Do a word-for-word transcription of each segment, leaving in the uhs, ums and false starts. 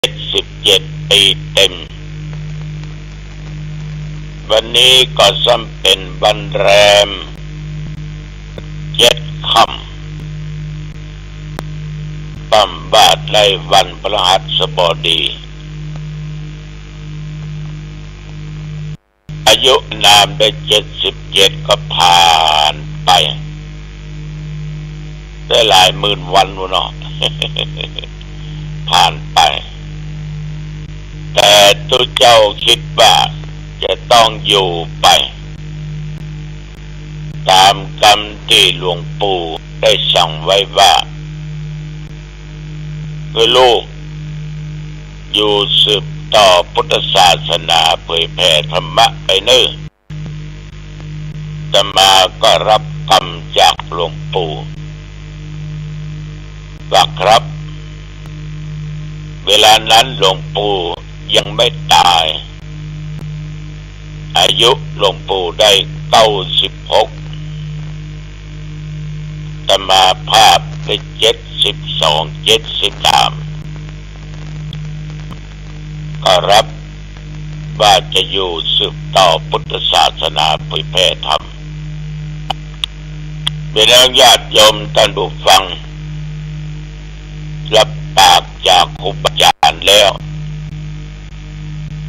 จ็ดสิบเจ็ดปี๋เต็ม วันนี้ก็ซ้ำเป๋นวันแรมเจ็ดค่ำ ป้ำว่าในวันพฤหัสบดี อายุอานามได้เจ็ดสิบเจ็ดก็ผ่านไป ได้หลายหมื่นวันแล้วเนาะ ผ่านไป แต่ตุ๊เจ้าคิดว่าจะต้องอยู่ไป ต๋ามกำตี้หลวงปู่ได้สั่งไว้ว่า หื้อลูกอยู่สืบต่อพุทธศาสนา เผยแผ่ธรรมะไปเน่อ อาตมาก็รับกำจากหลวงปู่ว่าครับ เวลานั้นหลวงปู่ยังไม่ต๋าย อายุหลวงปู่ได้เก้าสิบหก อาตมาภาพได้เจ็ดสิบสอง เจ็ดสิบสาม ก็รับว่าจะอยู่สืบต่อพุทธศาสนา เผยแผ่ธรรม เป๋นอั้นญาติโยมต้านผู้ฟัง รับปากจากครูบาอาจารย์แล้ว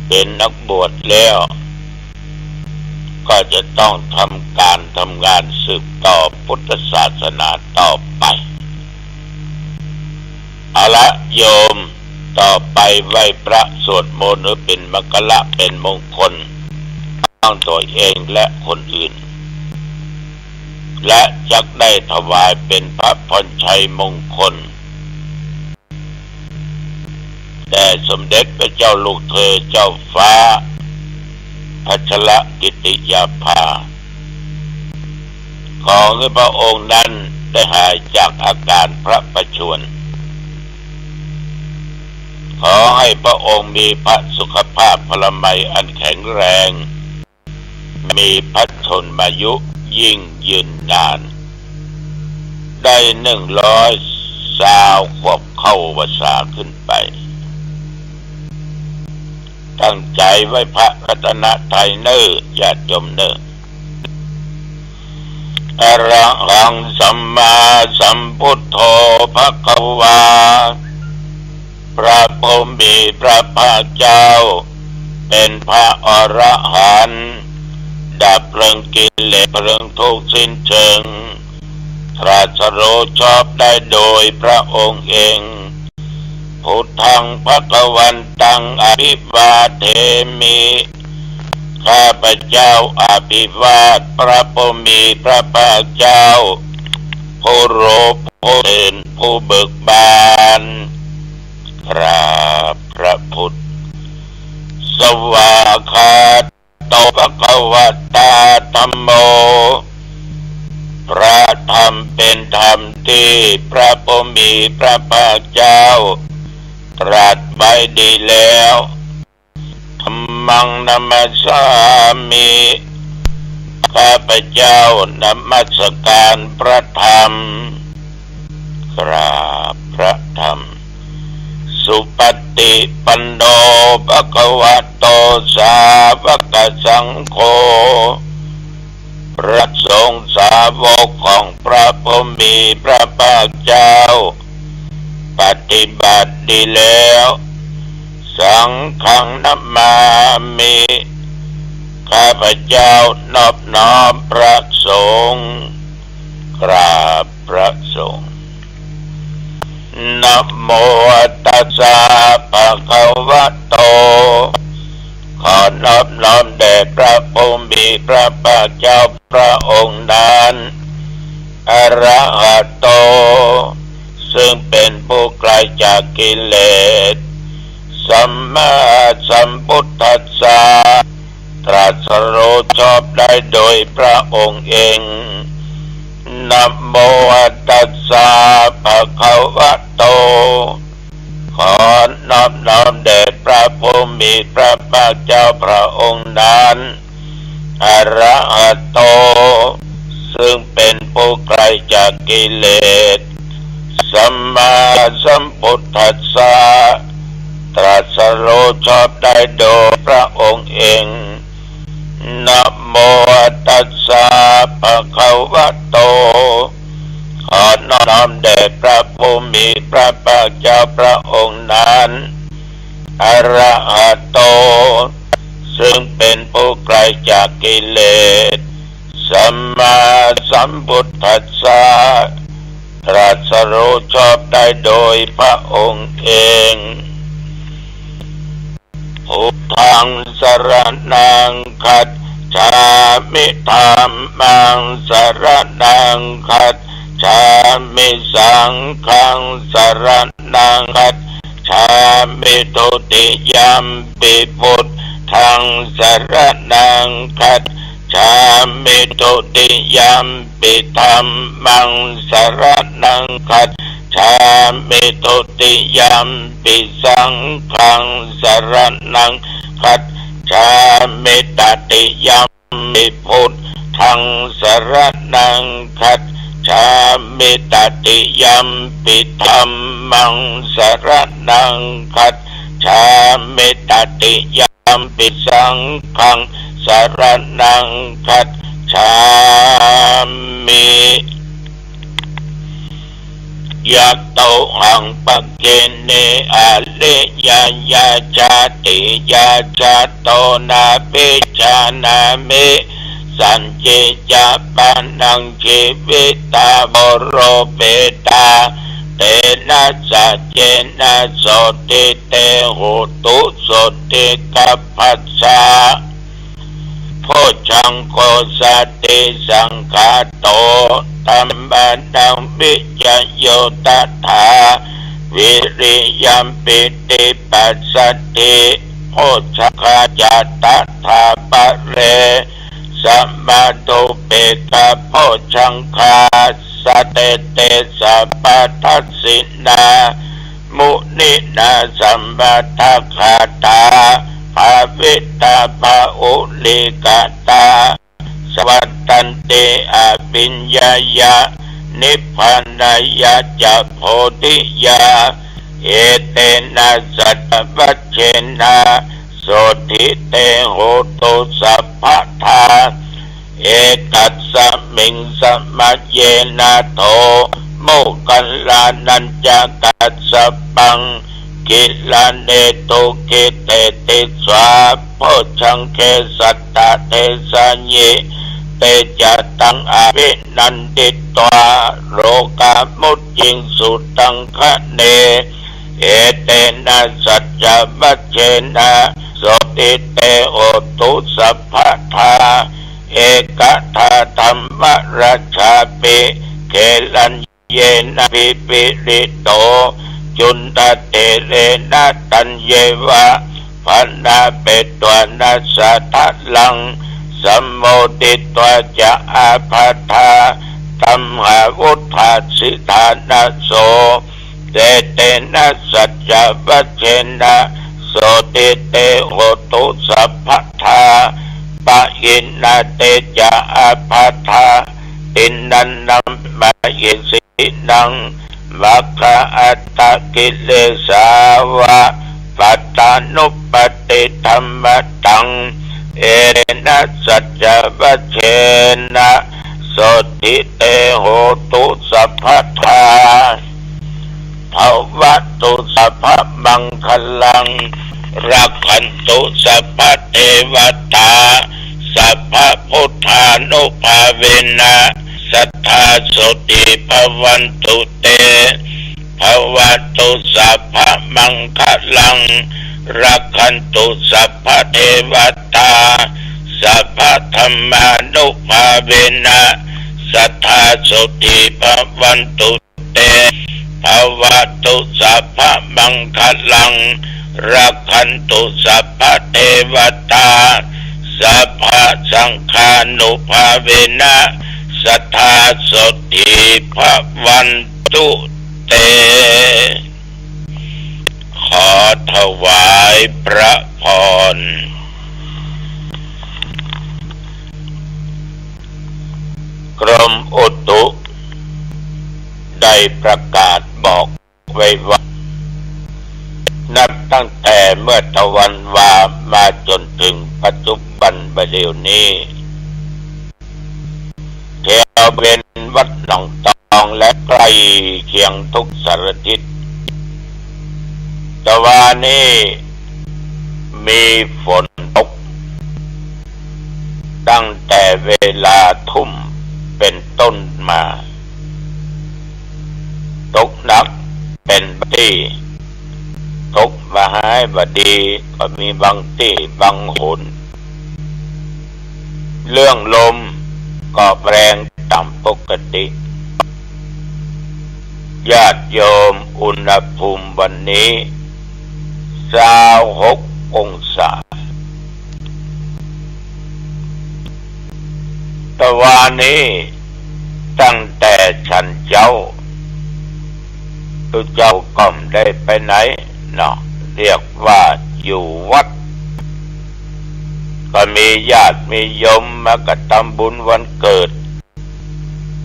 เป๋นนักบวชแล้ว ก็จะต้องทำก๋านทำงานสืบต่อพุทธศาสนาต่อไป เอาละโยม ต่อไปไหว้พระสวดมนต์หื้อเป๋นมังคละเป๋นมงคล ตังตั๋วเองและคนอื่น และจักได้ถวายเป๋นพระพรชัยมงคล แด่สมเด็จพระเจ้าลูกเธอเจ้าฟ้าพัชรกิติยาภา ขอหื้อพระองค์นั้นได้หายจากอาก๋านพระประชวร ขอหื้อพระองค์มีพระสุขภาพพลามัยอันแข็งแรง มีพระชนมายุยิ่งยืนนาน ได้หนึ่งร้อยซาวขวบเข้าพรรษาขึ้นไป ตั้งใจ๋ไหว้พระรัตนตรัยเน่อ ญาติโยมเน่อ อะระหังสัมมาสัมพุทโธภะคะวา พระผู้มีพระภาคเจ้าเป๋นพระอรหันต์ ดับเพลิงกิเลสเพลิงทุกข์สิ้นเชิง ตรัสรู้ชอบได้โดยพระองค์เอง พุทธังภะคะวันตังอะภิวาเทมิ ข้าพเจ้าอภิวาทพระผู้มีพระภาคเจ้า ผู้รู้ผู้ตื่นผู้เบิกบาน กราบพระพุทธ สวากขาโต ภะคะวะตา ธัมโม พระธรรมเป๋นธรรมตี้พระผู้มีพระภาคเจ้าตรัสไว้ดีแล้ว ธัมมังนะมัสสามิ ข้าพเจ้านมัสการพระธรรม กราบพระธรรม สุปฏิปันโน ภะคะวะโต สาวกสังโฆ พระสงฆ์สาวกของพระผู้มีพระภาคเจ้า ปฏิบัติดีแล้ว สังฆังนะมามิ ข้าพเจ้านอบน้อมพระสงฆ์ กราบพระสงฆ์ นะโมตัสสะ ภะคะวะโต ขอนอบน้อมแด่พระผู้มีพระภาคเจ้าพระองค์นั้น อะระหะโต ซึ่งเป๋นผู้ไกลจากกิเลส สัมมาสัมพุทธัสสะ ตรัสรู้ชอบได้โดยพระองค์เอง นะโมตัสสะ ภะคะวะโต ขอนอบน้อมแด่พระผู้มีพระภาคเจ้าพระองค์นั้น อะระหะโต ซึ่งเป๋นผู้ไกลจากกิเลส สัมมาสัมพุทธัสสะ ตรั รู้ชอบได้โดยพระองค์เอง นะโมตัสสะ ภะคะวะโต ขอน้อมแด่พระผู้มีพระภาคเจ้าพระองค์นั้น อะระหะโต ซึ่งเป็นผู้ไกลจากกิเลส สัมมาสัมพุทธัสสะ ตรัสรู้ชอบได้โดยพระองค์เอง พุทธังสรณังคัจฉามิ ธัมมังสรณังคัจฉามิ สังฆังสรณังคัจฉามิ ทุติยัมปิพุทธังสรณังคัจฉามิ ทุติยัมปิธัมมังสรณังคัจฉามิ ทุติยัมปิสังฆังสรณังคัจฉามิ ตติยัมปิพุทธังสรณังคัจฉามิ ตติยัมปิธัมมังสรณังคัจฉามิ ตติยัมปิสังฆังสรณังคัจฉามิ ยะโตหัง ปะเกเน อะริยะยะ ชาติยะ จะโต นะภิจานามิ สันติจะ ปะนัง จีวิตา โว โรเปตา เตนะ สัจเจนะ โสติเต โหตุ โสติกัปปัสสะ โพชฌังโค สติสังขาโต ธัมมานัง วิจโย ตถา วิริยัม ปีติ ปัสสะติ โพชฌังคา จะ ตถาปะเร สมาทูเปกะ โพชฌังคา สะเตเต สัพพะทัสสินา มุนินา สมะทะกาตา ภาวิตา ปะอุลิกะตา สะวัตตันติ อะภิญญายะ นิพพานายะ จะ โพธิยา เอเตนะ สัจจวัจเจนะ โสติเต โหตุ สัพพะทา เอกัสสะมิง สะมะเยนะ โถ โมคคัลลานัญจะ กัสสะปัง กิลาเนตุ กิเตติสา โพชฌังเก สัตตะเทสายิ เตจะตัง อะภินันทิตวา โลกามุจจิงสุตังคะเน เอเตนะ สัจจวัจเจนะ โสติเต โหตุ สัพพะทา เอกะทาธัมมะราชาปิ เกลัญเยนะ พิพิริโต จุนทะเถเรนะ ตัญเยวะ ภะนาเปตวานะ สะทะลัง สะโมติตวา จะ อาภาธา ธัมมาวุฏฐาสิทานะโส เอเตนะ สัจจวัจเจนะ โสติเต โหตุ สัพพะทา ปะหินา เตจะ อาภาธา ติณฑานัง มะเหสีนัง มัคคะอัตตะกิเลสาวะ ปัตตานุปัตติธัมมะตัง เอเตนะ สัจจวัจเจนะ โสติเต โหตุ สัพพะทา ภะวะตุ สัพพะมังคะลัง รักขันตุ สัพพะเทวะตา สัพพะพุทธานุภาเวนะ สัตถา โสติภะวันตุเต ภะวะตุ สัพพะมังคะลัง รักขันตุ สัพพะเทวะตา สัพพะธัมมานุภาเวนะ สัตถา โสติภะวันตุเต ภะวะตุ สัพพะมังคะลัง รักขันตุ สัพพะเทวะตา สัพพะสังฆานุภาเวนะ สัตถา โสติภะวันตุเต ขอถวายพระพร กรมอุตุได้ประกาศบอกไว้ว่า นับตั้งแต่เมื่อตะวันวามาจ๋นเถิงปัจจุบันบ่าเดี่ยวนี้ แถวบริเวณวัดหนองตองและใก้เคียงทุกสารทิศ ตะวานี้มีฝนตก ตั้งแต่เวลาทุ่มเป๋นต้นมา ตกหนักเป๋นบางตี้ ตกบ่หายบ่ดีก็มีบางตี้บางหน เรื่องลมก็แรงต่ำปกติ ญาติโยม อุณหภูมิวันนี้ซาวหกองศา ตะวานี้ตั้งแต่ฉันเจ๊า ตุ๊เจ้าก็บ่ได้ไปไหนเนาะ เรียกว่าอยู่วัด ก็มีญาติมีโยมมาก็ทำบุญวันเกิด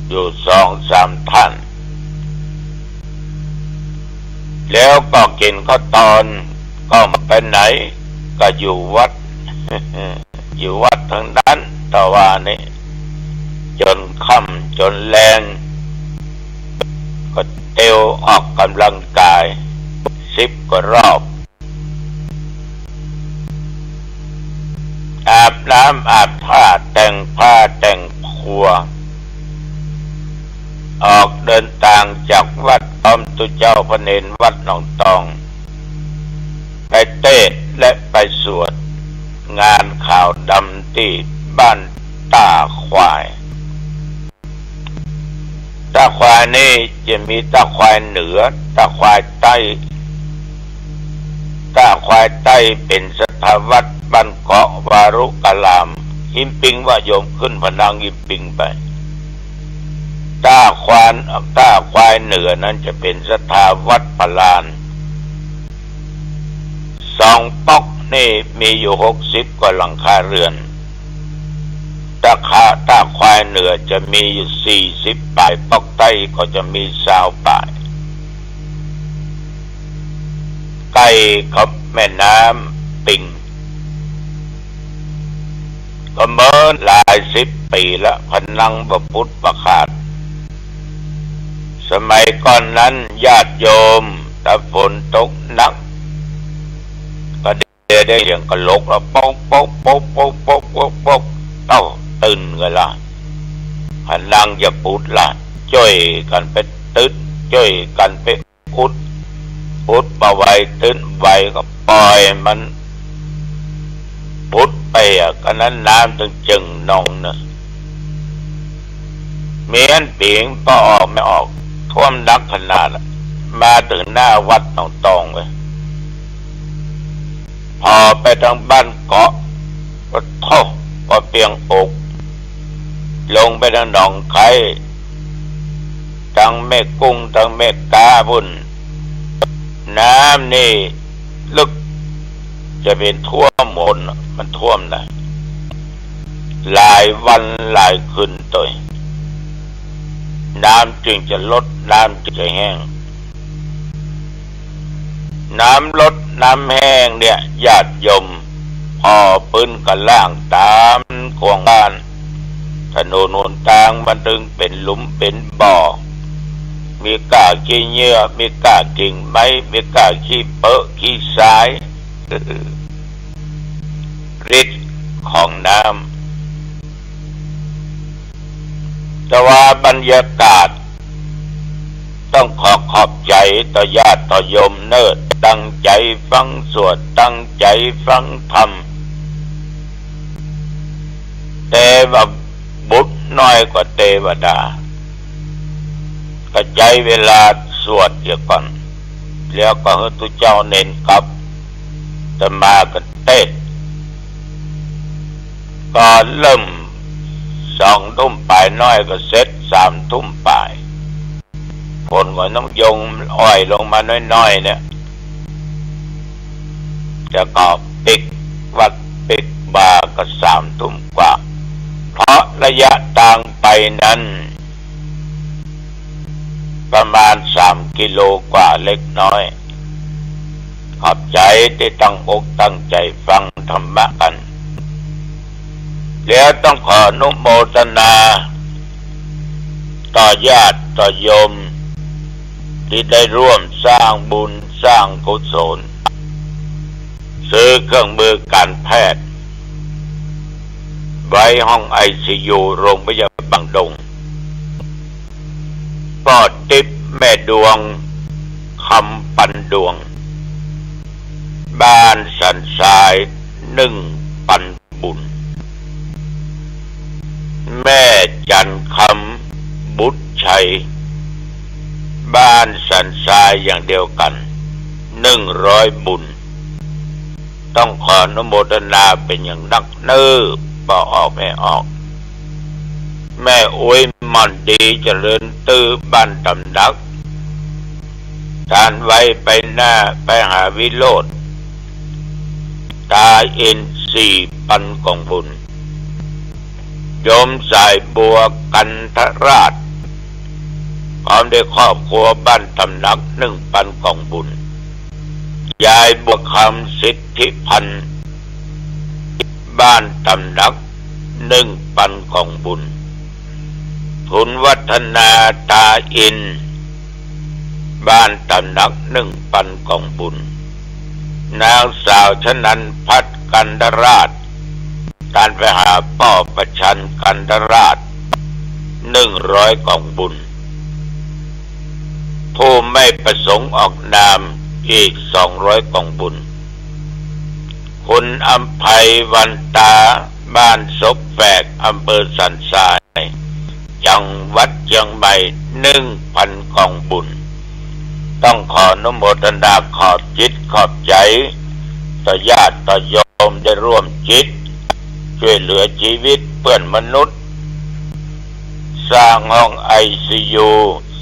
อยู่สองสามท่าน แล้วก็กิ๋นข้าวตอน ก็บ่ไปไหน ก็อยู่วัด อยู่วัดตังนั้น ตะวานี้ จ๋นค่ำจ๋นแลง ก็เตียวออกก๋ำลังกาย สิบกว่ารอบ อาบน้ำอาบผ้า แต่งผ้าแต่งครัว ออกเดินตางจากวัดพร้อมตุ๊เจ้าพระเณรวัดหนองตอง ไปเตศน์และไปสวดงานขาวดำตี้บ้านต้าควาย ต้าควายนี้จะมีต้าควายเหนือ ต้าควายใต้ ต้าควายใต้เป๋นศรัทธาวัดบ้านเกาะวารุกราม อิมปิง ว่าโยมขึ้นผนังอิมปิงไป ต้าควาย ต้าควายเหนือนั้นจะเป๋นศรัทธาวัดพระลาน สองป๊อกนี่มีอยู่หกสิบกว่าหลังคาเรือน ต้าควาย ต้าควายเหนือจะมีอยู่สี่สิบปลาย ป๊อกใต้ก็จะมีซาวปลาย ใก้กับแม่น้ำปิง ก็เมินหลายสิบปี๋ละ ผนังบ่ปุดบ่ขาด สมัยก่อนนั้นญาติโยม ถ้าฝนตกหนัก ก็เดี๋ยวได้เสียงกะหลกละ ป๊อก ป๊อก ป๊อก ป๊อก ป๊อก ป๊อก ป๊อก ป๊อก เอ้า ตื่นกั๋นละ ผนังจะปุดละ จ้วยกั๋นไปตึ๊ด จ้วยกั๋นไป อุด อุดบ่ไหว ตึ๊ดบ่ไหวก็ปล่อยมันปุดไปอะ ก็นั้นน้ำตึงเจิ่งนองเนาะ เมี้ยนปิ๋งปอออกไม่ออก ท่วมหนักขนาดอะ มาเถิงหน้าวัดหนองตองเว้ย ผ่อไปตางบ้านเกาะ ปะโถ ปอเปียงอก ลงไปตางหนองไคร้ ตางแม่กุ้ง ตางแม่ก๊าปู้น น้ำนี่ลึก จะเป๋นท่วมหน มันท่วมนะ หลายวันหลายคืนตวย น้ำจึงจะลด น้ำจึงจะแห้ง น้ำลดน้ำแห้งเนี่ย ญาติโยม ผ่อปื๊นก็ล้างต๋ามขวงบ้าน ถนนหนตางมันตึงเป๋นหลุมเป๋นบ่อ มีก้าขี้เยื่อ มีก้ากิ่งไม้ มีก้าขี้เปื้อขี้ทราย ฤทธิ์ของน้ำ แต่ว่าบรรยากาศ ต้องขอขอบใจ๋ต่อญาติต่อโยมเน่อ ตั้งใจ๋ฟังสวด ตั้งใจ๋ฟังธรรม แต่ว่าบุญน้อยกว่าเตวดา ก็ใจ๊เวลาสวดเสียก่อน แล้วก็หื้อตุ๊เจ้าเณรกลับ อาตมาก็เตศน์ ก็เริ่มสองทุ่มป๋ายน้อยก็เสร็จสามทุ่มป๋าย ฝนก็ต้องยงอ่อยลงมาน้อยๆ เนี่ย แล้วก็ปิดวัดปิดวาก็สามทุ่มกว่า เพราะระยะตางไปนั้น ประมาณสามกิโลกว่าเล็กน้อย ขอบใจ๋ตี้ตั้งอกตั้งใจ๋ฟังธรรมะกั๋น แล้วต้องขออนุโมทนาต่อญาติต่อโยมตี้ได้ร่วมสร้างบุญสร้างกุศล ซื้อเครื่องมือการแพทย์ ไว้ห้องไอซียูโรงพยาบาลดง ป้อติ๊บแม่ดวง คำปันดวง บ้านสันทราย นึ่งปันบุญ แม่จันคำ บุตรชัย บ้านสันทรายอย่างเดียวกั๋น นึ่งร้อยบุญ ต้องขออนุโมทนาเป๋นอย่างนักเน่อ ป้อออกแม่ออก แม่อุ๊ยหม่อนดี เจริญตื้อ บ้านตำหนัก ต้านไว้ไปหน้าไปหาวิโรจน์ ต๋าอินทร์ สี่ปันก๋องบุญ โยมสายบัว กันทราช พร้อมด้วยครอบครัว บ้านตำหนัก นึ่งปันก๋องบุญ ยายบัวคำ สิทธิพันธ์ บ้านตำหนัก นึ่งปันก๋องบุญ คุณวัฒนา ต๋าอินทร์ บ้านตำหนัก นึ่งปันก๋องบุญ นางสาวชนันท์พัฒน์ กันทราช ต้านไปหาป้อประชัน กันทราช นึ่งร้อยก๋องบุญ ผู้ไม่ประสงค์ออกนาม อีกสองร้อยก๋องบุญ คุณอำไพวันตา บ้านศกแฝก อำเภอสันทราย จังหวัดเจียงใหม่ นึ่งปันก๋องบุญ ต้องขออนุโมทนาขอบจิตขอบใจ๋ ต่อญาติต่อโยมได้ร่วมจิต จ้วยเหลือจีวิตเปื้อนมนุษย์ สร้างห้องไอซียู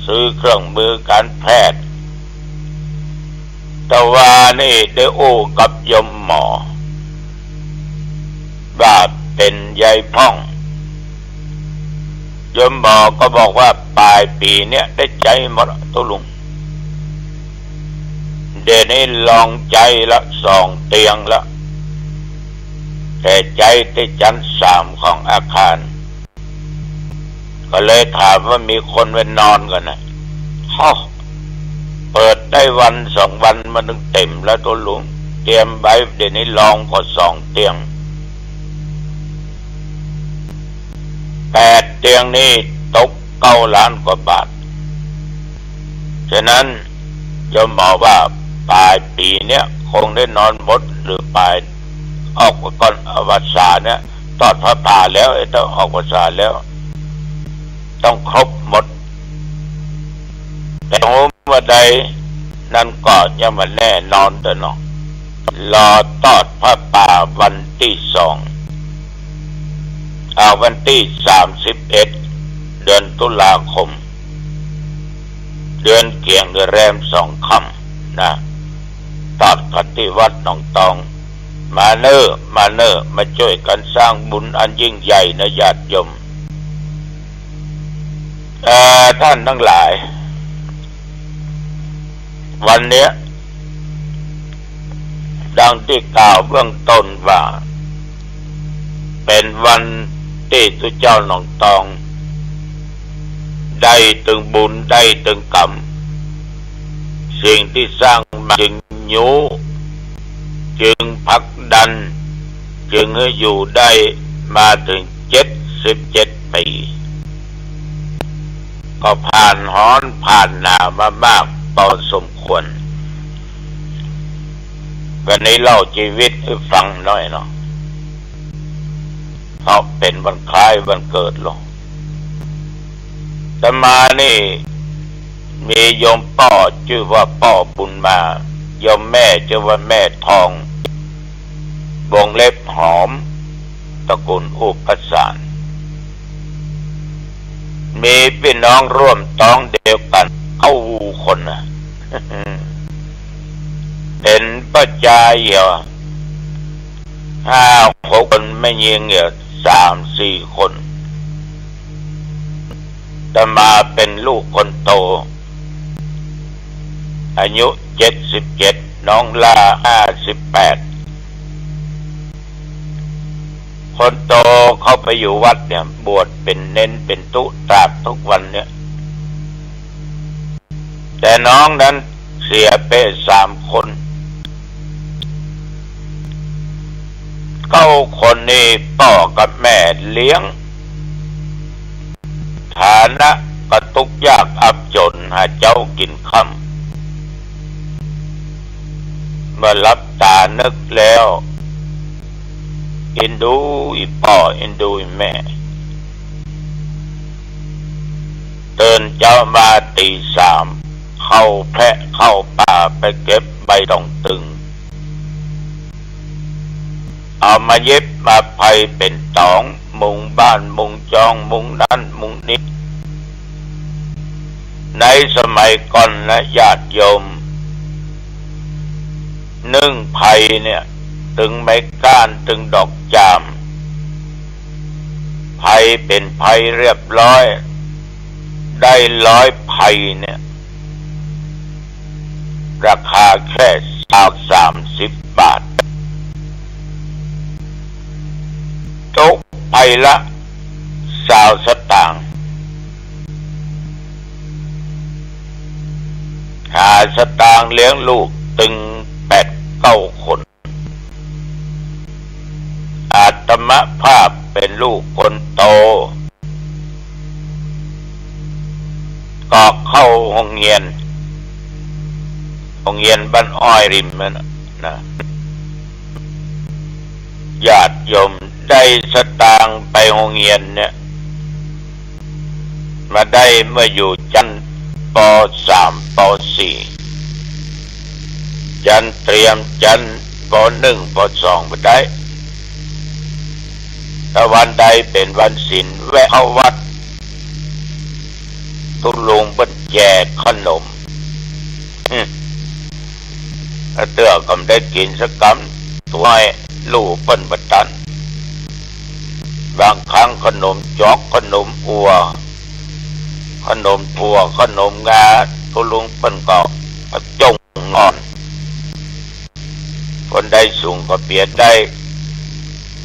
ซื้อเครื่องมือการแพทย์ ตะวานี้ได้อู้กับโยมหมอ ว่าเป๋นใยพ่อง โยมหมอก็บอกว่าป๋ายปี๋เนี้ยได้ใจ๊หมดอะตุ๊ลุง เดี๋ยวนี้ลองใจ๊ละสองเตียงละ แต่ใจ๊ตี้จั๊นสามของอาคาร ก็เลยถามว่ามีคนไปนอนก่อนนะ ฮะ เปิดได้วันสองวันมันตึงเต๋มแล้วตุ๊ลุง เตรียมไว้เดี๋ยวนี้ลองก็สองเตียง แปดเตียงนี่ตกเก้าล้านกว่าบาท ฉะนั้นโยมหมอว่าป๋ายปี๋เนี้ยคงได้นอนหมด หรือป๋ายออกก่อนอวสานเนี่ย ตอดผ้าป่าแล้ว ไอ้ต้องออกพรรษาแล้ว ต้องครบหมด แต่ฮู้เมื่อใดนั้นก็ยังบ่แน่นอนเต๊อะเนาะ รอตอดผ้าป่าวันตี้สอง อ่า วันตี้สามสิบเอ็ด เดือนตุลาคม เดือนเกียงเดือนแรมสองค่ำนะ ตอดกั๋นตี้วัดหนองตอง มาเน่อ มาเน่อ มาจ้วยกั๋นสร้างบุญอันยิ่งใหญ่นะญาติโยม เอ่อ ท่านทั้งหลาย วันเนี้ย ดังตี้กล่าวเบื้องต้นว่า เป๋นวันตี้ตุ๊เจ้าหนองตอง ได้ตึงบุญ ได้ตึงก๋รรม สิ่งตี้สร้างมาจึงยุ จึงผลักดัน จึงหื้ออยู่ได้มาเถิงเจ็ดสิบเจ็ดปี๋ ก็ผ่านฮ้อนผ่านหนาวมามากปอสมควร วันนี้เล่าจีวิตหื้อฟังหน้อยเนาะ เพราะเป๋นวันคล้ายวันเกิดลง อาตมานี่มีโยมป้อจื้อว่าป้อบุญมา โยมแม่จื้อว่าแม่ทอง วงเล็บหอม ตระกูลอุปสาร มีปี้น้องร่วมต๊องเดียวกั๋นเก้าคนนะ เป๋นป้อจายเหี่ยวห้าหกคน แม่ญิงเหี่ยวสามสี่คน อาตมาเป๋นลูกคนโต อายุเจ็ดสิบเจ็ด น้องหล้าห้าสิบแปด คนโตเข้าไปอยู่วัดเนี่ย บวชเป๋นเณรเป๋นตุ๊ตราบทุกวันเนี่ย แต่น้องนั้นเสียไปสามคน เก้าคนนี่ป้อกับแม่เลี้ยง ฐานะก็ตุ๊กยากอับจ๋น หาเจ๊ากิ๋นค่ำ เมื่อหลับต๋านึกแล้ว เอ็นดูอี่ป้อ เอ็นดูอี่แม่ ตื่นเจ๊ามาตี๋สาม เข้าแพะเข้าป่าไปเก็บใบต่องตึง เอามาเย็บมาไพเป๋นต๋อง มุงบ้านมุงจอง มุงนั้นมุงนี้ ในสมัยก่อนนะญาติโยม นึ่งไพเนี่ย ตึงไม้ก้าน ตึงดอกจ่าม ไพเป๋นไพเรียบร้อย ได้ร้อยไพเนี่ย ราคาแค่ซาวสามสิบบาท ตกไพละซาวสตางค์ หาสตางค์เลี้ยงลูกตึงแปดเก้าคน อาตมาภาพเป๋นลูกคนโต ก็เข้าโฮงเฮียน โฮงเฮียนบ้านอ้อยริมนั้นน่ะนะ ญาติโยม ได้สตางค์ไปโฮงเฮียนเนี่ย มาได้เมื่ออยู่จั้น ป.สาม ป.สี่ จั้นเตรียม จั้น ป.หนึ่ง ป.สอง บ่ได้ ถ้าวันใดเป๋นวันศีล แวะเข้าวัด ตุ๊ลุงเปิ้นแจกขนม อืม เตื้อก็บ่ได้กิ๋นสักกำ ตั๋วน้อย ลู่เปิ้นบ่ตัน บางครั้งขนมจ๊อก ขนมอั่ว ขนมถั่ว ขนมงา ตุ๊ลุงเปิ้นก็จ้องนอน คนใดสูงก็เปียดได้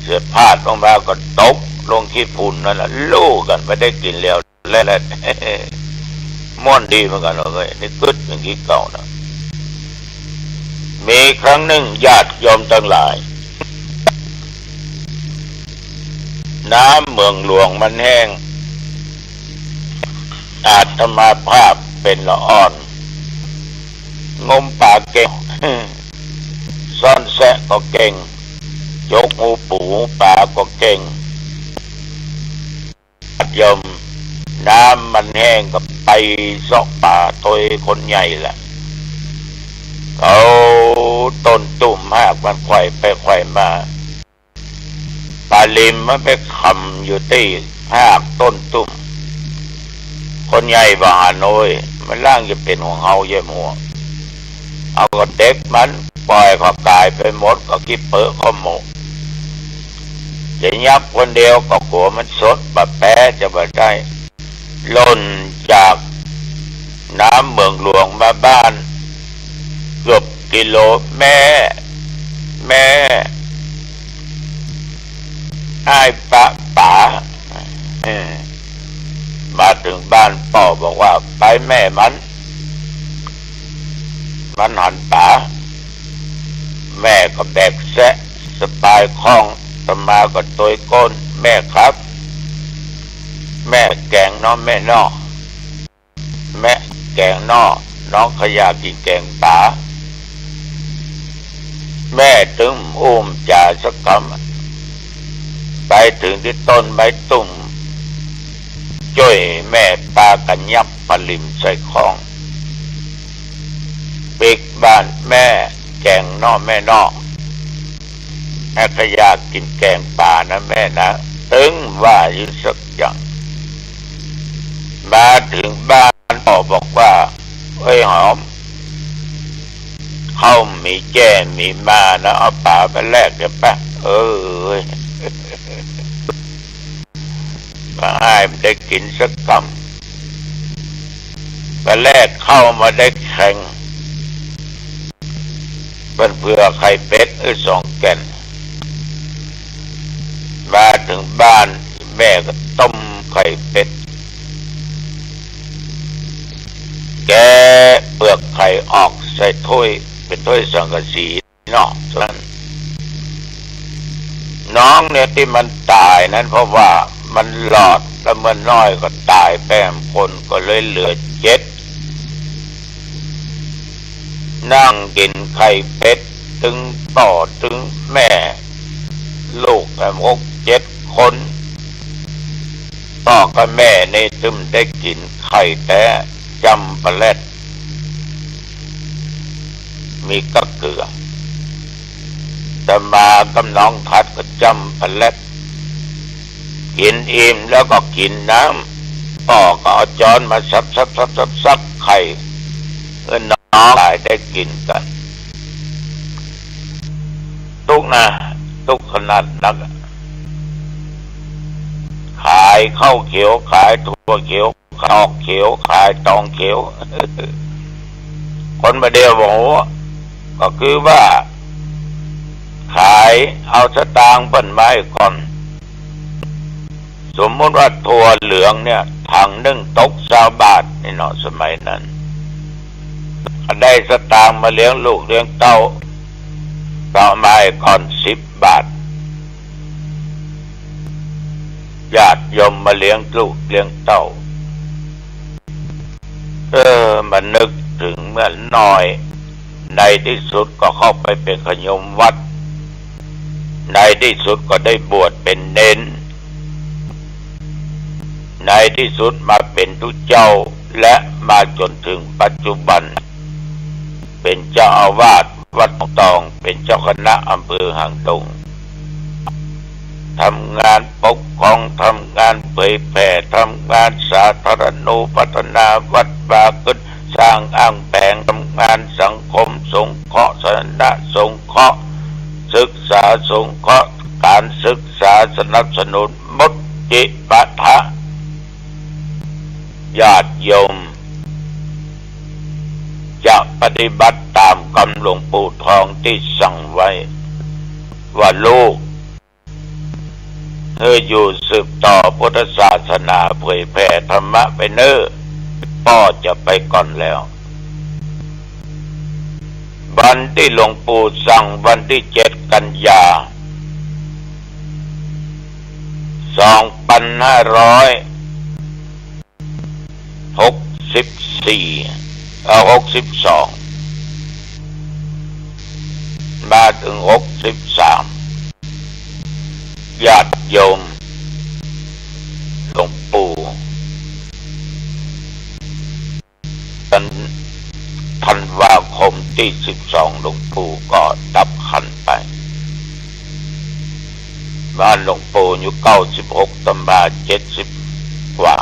เสียพลาดลงมาก็ตกลงขี้ฝุ่นนั่นแหละ ลู่กั๋นบ่ได้กิ๋นแล้ว แหละ ม่วนดีเหมือนกั๋นเนาะเว้ย นี่กึ๊ดอย่างนี้เก่านะ มีครั้งนึ่งญาติโยมตังหลาย น้ำเมืองหลวงมันแห้ง อาตมาภาพเป๋นละอ่อน งมป๋าเก่ง ซ่อนแซะก็เก่ง จกหูปู๋ป๋าก็เก่ง ญาติโยม น้ำมันแห้งก็ไปเซาะป๋าตวยคนใหญ่แหละ เอาต้นตุ้มฮากมันไขว่ไปไขว่มา ป๋าลิมมันไปขำอยู่ตี้ฮากต้นตุ้ม คนใหญ่บ่หัน โอ้ย มันล่างจะเป๋นของเฮา เย้ยหัว เอาก็เด็กมัน ป่อยเขาก๋ายไปหมด ก็ขี้เปอะเขาหมด จะยับคนเดียวก็กั๋วมันสด บ่แป๊จะบ่ได้ ล่นจากน้ำเมืองหลวงมาบ้าน เกือบกิโล แม่ แม่ อ้ายปะป๋า เออ มาเถิงบ้านป้อบอกว่า ไปแม่มัน มันหันป๋า แม่ก็แบกแซะสะปายข้อง อาตมาก็ตวยก้น แม่ครับ แม่แก๋งเนาะแม่เนาะ แม่แก๋งเนาะ น้องขะยากกิ๋นแก๋งป๋า แม่ตึงอู้จ๋าสักกำ ไปเถิงตี้ต้นไม้ตุ้ม จ้วยแม่ปากั๋นยับป๋าลิมใส่ข้อง ปิ๊กบ้านแม่แก๋งเนาะแม่เนาะ แม่ขะยากกิ๋นแก๋งป๋านะแม่นะ ตึงว่าอยู่สักอย่าง มาเถิงบ้านป้อบอกว่า เอ้ยหอม เฮามีแจ้มีมานะ เอาป๋าไปแลกกั๋นปะ เอ้ย บ่อ้ายบ่ได้กิ๋นสักกำ ไปแลกข้าวมาได้แข่ง ปิ้นเผื่อไข่เป็ดหื้อสองแก่น มาเถิงบ้านแม่ก็ต้มไข่เป็ด แกะเปลือกไข่ออกใส่ถ้วย เป๋นถ้วยสังกะสีเนาะ ต๋อนนั้น น้องเนี่ยตี้มันต๋ายนั้น เพราะว่ามันหลอด แล้วเมื่อน้อยก็ต๋ายไปหนึ่งคน ก็เลยเหลือเจ็ด นั่งกิ๋นไข่เป็ด ตึงป้อตึงแม่ ลูกแหมหกเจ็ดคน ป้อกับแม่นี่ตึงได้กิ๋นไข่แต๊ จ้ำปลาแร็ด มีก๊ะเกือ อาตมากับน้องทัดก็จ้ำปลาแร็ด กิ๋นอิ่มแล้วก็กิ๋นน้ำ ป้อก็เอาจ๊อนมาสับๆๆๆไข่ หื้อน้องหลายได้กิ๋นกั๋น ตุ๊กนะ ตุ๊กขนาดนักอะ ขายข้าวเขียว ขายถั่วเขียว ขายตองเขียว ขายตองเขียว คนบ่าเดี่ยวบ่ฮู้ ก็คือว่า ขายเอาสตางค์เปิ้นมาก่อน สมมุติว่าถั่วเหลืองเนี่ย ถังนึ่งตกซาวบาทนี่เนาะ สมัยนั้น ได้สตางค์มาเลี้ยงลูกเลี้ยงเต้า ก็เอามาก่อนสิบบาท ญาติโยมมาเลี้ยงลูกเลี้ยงเต้า เออ มานึกเถิงเมื่อน้อย ในตี้สุดก็เข้าไปเป๋นขะโยมวัด ในตี้สุดก็ได้บวชเป๋นเณร ในตี้สุดมาเป๋นตุ๊เจ้า และมาจ๋นเถิงปัจจุบัน เป๋นเจ้าอาวาสวัดหนองตอง เป๋นเจ้าคณะอำเภอหางดง ทำงานปกครอง ทำงานเผยแผ่ ทำงานสาธารณูปถัมภ์ วัดวาขึ้น สร้างอ้างแผง ทำงานสังคมสงเคราะห์ สาธารณสงเคราะห์ ศึกษาสงเคราะห์ ก๋านศึกษา สนับสนุน มุตติปะทะ ญาติโยม จะปฏิบัติต๋ามกำหลวงปู่ทองตี้สั่งไว้ ว่าลูก หื้ออยู่สืบต่อพุทธศาสนา เผยแผ่ธรรมะไปเน่อ ป้อจะไปก่อนแล้ว วันตี้หลวงปู่สั่ง วันตี้เจ็ดกันยา สองปันห้าร้อยหกสิบสี่ เอ่อ หกสิบสอง มาเถิงหกสิบสาม ญาติโยม หลวงปู่ เดือนธันวาคมตี้สิบสอง หลวงปู่ก็ดับขันไป บ้านหลวงปู่อายุเก้าสิบหก อาตมาเจ็ดสิบกว่า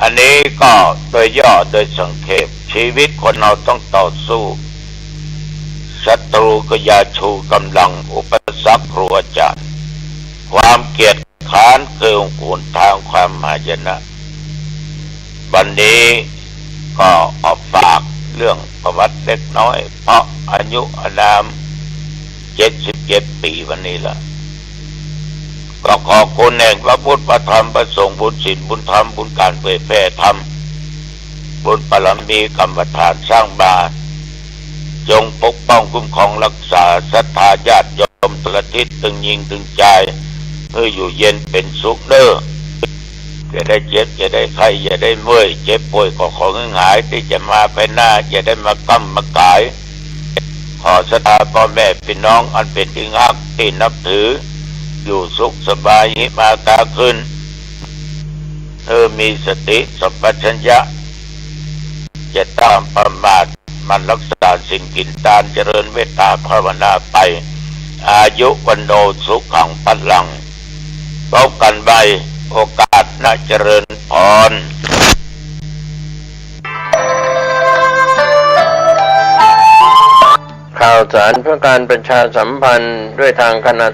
อันนี้ก็โดยย่อโดยสังเขป ชีวิตคนเฮาต้องต่อสู้ ศัตรูคือยาชูกำลัง อุปสรรคครูอาจารย์ ความเกียจคร้านคือหนทางความหายนะ วันนี้ก็ขอฝากเรื่องประวัติเล็กน้อย เพราะอายุอานามเจ็ดสิบเจ็ดปี๋วันนี้ละ ก็ขอบคุณแห่งพระพุทธพระธรรมพระสงฆ์ บุญศีลบุญธรรม บุญก๋านเผยแผ่ธรรม บุญบารมีกรรมฐานสร้างมา จงปกป้องคุ้มครองรักษาศรัทธาญาติโยมทั่วทิศ ตึงญิงตึงจาย หื้ออยู่เย็นเป๋นสุขเน่อ อย่าได้เจ็บ อย่าได้ไข้ อย่าได้เมื่อย เจ็บป่วยก็ขอหื้อหาย ตี้จะมาภายหน้า อย่าได้มาก้ำมาก๋าย ขอศรัทธาป้อแม่ปี้น้องอันเป๋นตี้ฮักตี้นับถือ อยู่สุขสบาย หิมาคาขึ้น หื้อมีสติสัมปชัญญะ จะต้องประมาท หมั่นรักษาศีลกิ๋นตาน เจริญเมตตาภาวนาไป อายุวัณโณสุขังพลัง พบกั๋นใหม่โอกาสหน้า เจริญพร ข่าวสารเพื่อการประชาสัมพันธ์ด้วยทางคณะ